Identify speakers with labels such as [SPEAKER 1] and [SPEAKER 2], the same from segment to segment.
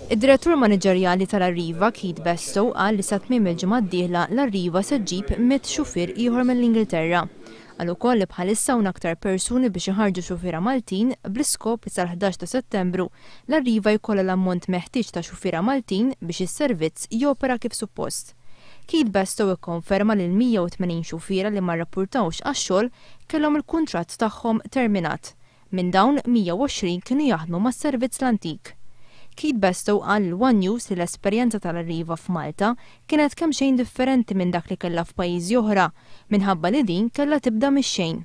[SPEAKER 1] Id-Direttur Maniġerjali tal-Arriva, Keith Bastow, qal li sa tmiem il-ġimgħa d-dieħla l-Arriva se ġġib 100 xufier ieħor mill-Ingilterra. Qal ukoll li bħalissa hawn aktar persuni biex iħarrġu xufiera Maltin bl-iskop li sal-11 ta' Settembru l-Arriva jkollha l-ammont meħtieġ ta' xufiera Maltin biex is-servizz jopera kif suppost. Keith Bastow ikkonferma li l-180 xufiera li ma rrappurtawx għax-xogħol kellhom il-kuntratt tagħhom terminat. Minn dawn, 120 kienu jaħdmu mas-servizz l-antik. Keith Bastow qal lil One News li l-esperjenza tal-Arriva f'Malta kienet kemxejn differenti minn dak li kellha f'pajjiżi oħra minħabba li din kellha tibda mix-xejn.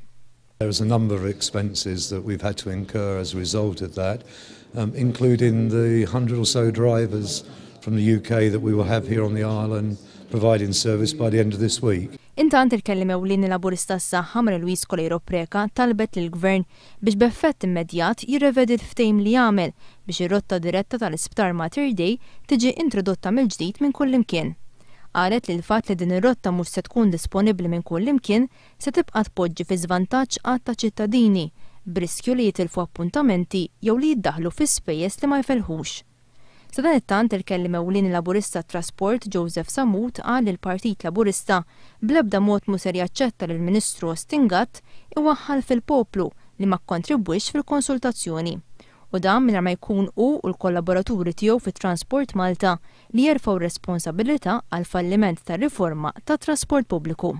[SPEAKER 2] There is a number of expenses that we've had to incur as a result of that, including the 100 or so drivers from the UK that we will have here on the island providing service by the end of this week.
[SPEAKER 1] Intant, il-kelliem ewlieni Laburista għas-Saħħa, Marie Louise Coleiro Preca, talbet lill-Gvern biex b'effett immedjat jirrevedi l-ftehim li għamel biex ir-rotta diretta tal-Isptar Mater Dei tiġi introdotta mill-ġdid minn kullimkien. Qalet li l-fatt li din ir-rotta mhux se tkun disponibbli minn kullimkien se tibqa' tpoġġi fi żvantaġġ għadd ta' ċittadini, b'riskju li jitilfu appuntamenti jew li jiddaħlu fi spejjeż li ma jfelħux. Sadanittant, il-kelliem ewlieni Laburista għat-Trasport, Joseph Sammut, qal li l-Partit Laburista bl-ebda mod mhu ser jaċċetta li l-Ministru Austin Gatt iwaħħal fil-poplu li ma kkontribwix fil-konsultazzjoni. U dan mingħajr ma jkun hu u l-kollaboraturi tiegħu fi Transport Malta li jerfgħu r-responsabilità għall-falliment tar-riforma tat-trasport pubbliku.